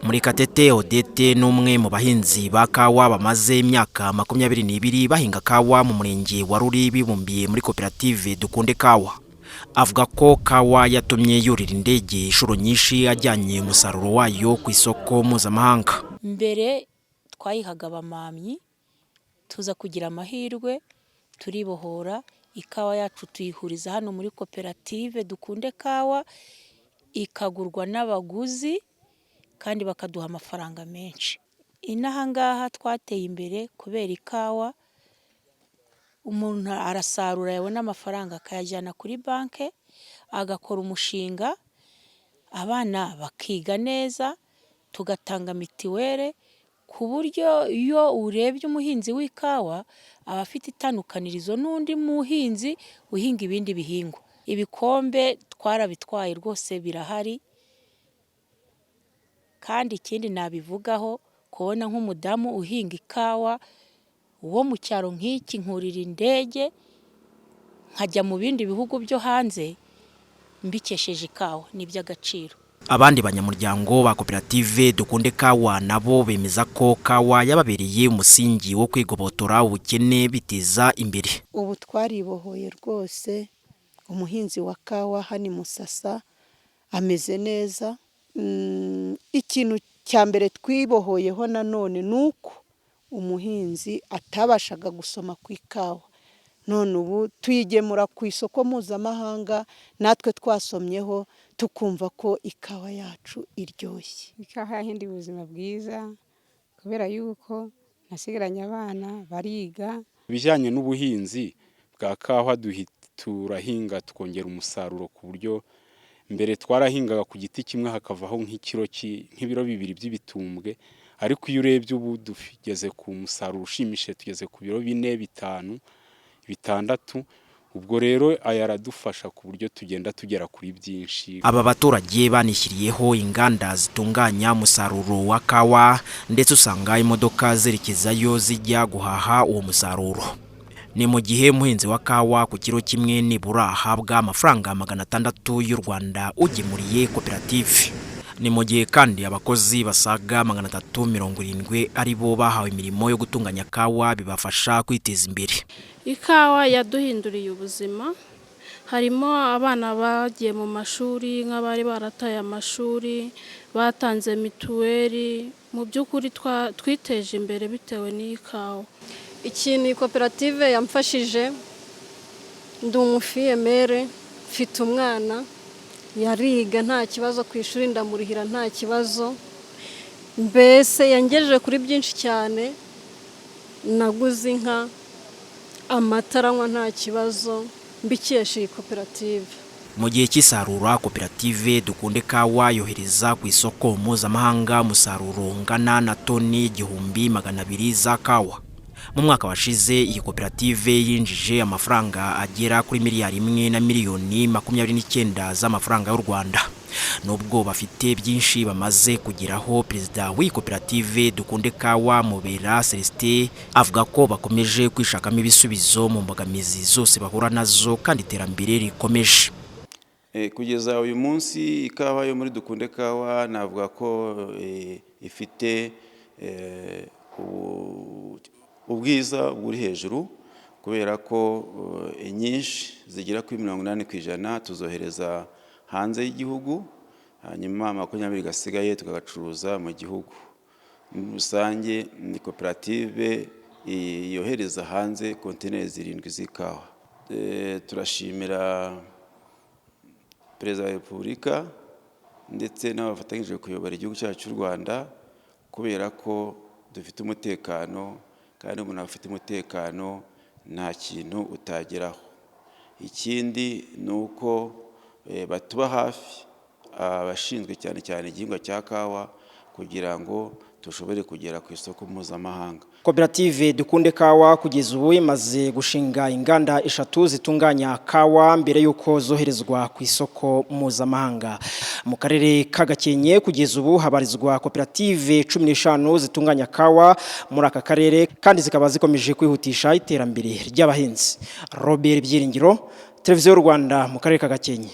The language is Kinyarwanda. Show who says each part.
Speaker 1: Murekatete Odette ni umwe mu bahinzi ba kawa bamaze imyaka 22 bahinga kawa mu murenge wa Ruri, bibumbiye muri koperative Dukunde Kawa. Avuga ko kawa yatumye yurira indege inshuro nyinshi ajyanye umusaruro wayo ku isoko mpuzamahanga.
Speaker 2: Mbere twayihaga abamamyi, tuza kugira amahirwe turibohora, ikawa yacu tuyihuriza hano muri koperative Dukunde Kawa, ikagurwa n'abaguzi kandi bakaduha amafaranga menshi. Inaha ngaha twateye imbere kubera ikawa. Umuntu arasarura, yabona amafaranga akayajyana kuri banki, agakora umushinga, abana bakiga neza, tugatanga mituweli, ku buryo iyo urebye umuhinzi w'ikawa aba afite itandukanirizo n'undi muhinzi uhinga ibindi bihingwa. Ibikombe twarabitwaye rwose, birahari. Kandi ikindi nabivugaho, kubona nk'umudamu uhinga ikawa wo mu cyaro nk'iki, nkurira indege nkajya mu bindi bihugu byo hanze mbikesheje ikawa, ni iby'agaciro.
Speaker 1: Abandi banyamuryango ba koperative Dukunde Kawa nabo bemeza ko kawa yababereye umusingi wo kwigobotora ubukene, biteza imbere.
Speaker 3: Ubu twaribohoye rwose. Umuhinzi wa kawa hano i Musasa ameze neza. Ikintu cya mbere twibohoyeho nanone ni uko umuhinzi atabashaga gusoma ku ikawa, none ubu tuyigemura ku isoko mpuzamahanga, natwe twasomyeho tukumva ko ikawa yacu iryoshye.
Speaker 4: Ikawa yahinduye ubuzima bwiza kubera yuko nasigaranye abana bariga.
Speaker 5: Ibijyanye n'ubuhinzi bwa kawa, turahinga tukongera umusaruro, ku buryo mbere twarahingaga ku giti kimwe hakavaho nk'ikiro, nk'ibiro 2 by'ibitumbwe, ariko iyo urebye ubu tugeze ku musaruro ushimishije, tugeze ku biro 4, 5, 6. Ubwo rero aya aradufasha ku buryo tugenda tugera kuri byinshi.
Speaker 1: Aba baturage banishyiriyeho inganda zitunganya umusaruro wa kawa, ndetse usanga imodoka zerekezayo zijya guhaha uwo musaruro. Ni mu gihe umuhinzi wa kawa ku kiro kimwe nibura ahabwa amafaranga 600 y'u Rwanda ugemuriye koperative. Ni mu gihe kandi abakozi basaga 370 ari bo bahawe imirimo yo gutunganya kawa, bibafasha kwiteza imbere.
Speaker 6: Ikawa yaduhinduriye ubuzima. Harimo abana bagiye mu mashuri, nk'abari barataye amashuri, batanze mituweli. Mu by'ukuri twiteje imbere bitewe n'iyi kawa.
Speaker 7: Ikintu iyi koperative yamfashije, ndi umufille-mère, mfite umwana, yariga nta kibazo, ku ishuri ndamurihira nta kibazo. Mbese yangejeje kuri byinshi cyane. Naguze inka, amata aranywa nta kibazo, mbikesha iyi koperative.
Speaker 1: Mu gihe cy'isarura, koperative Dukunde Kawa yohereza ku isoko mpuzamahanga umusaruro ungana na toni 1200 za kawa. Mu mwaka washize iyi koperative yinjije amafaranga agera kuri miliyari 1 na miliyoni 29 z'amafaranga y'u Rwanda. Nubwo bafite byinshi bamaze kugeraho, perezida w'iyi koperative Dukunde Kawa, Mubera Celestin, avuga ko bakomeje kwishakamo ibisubizo mu mbogamizi zose bahura nazo, kandi iterambere rikomeje.
Speaker 8: Kugeza uyu munsi ikawa yo muri Dukunde Kawa navuga ko ifite ubwiza buri hejuru, kubera ko inyinshi zigera kuri 80% tuzohereza hanze y'igihugu, hanyuma 20 gasigaye tukagacuruza mu gihugu. Muri rusange ni koperative yohereza hanze kontineri 7 z'ikawa. Turashimira Perezida wa Repubulika ndetse n'abafatanyije kuyobora igihugu cyacu cy'u Rwanda, kubera ko dufite umutekano, kandi umuntu afite umutekano nta kintu utageraho. Ikindi ni uko batuba hafi, abashinzwe cyane cyane igihingwa cya kawa, kugira ngo dushobore kugera ku isoko mpuzamahanga.
Speaker 1: Koperative Dukunde Kawa kugeza ubu imaze gushinga inganda eshatu zitunganya kawa mbere y'uko zoherezwa ku isoko mpuzamahanga. Mu karere ka Gakenke kugeza ubu habarizwa koperative 15 zitunganya kawa muri aka karere, kandi zikaba zikomeje kwihutisha iterambere ry'abahinzi. Robert Byiringiro, Televiziyo y'u Rwanda, mu karere ka Gakenke.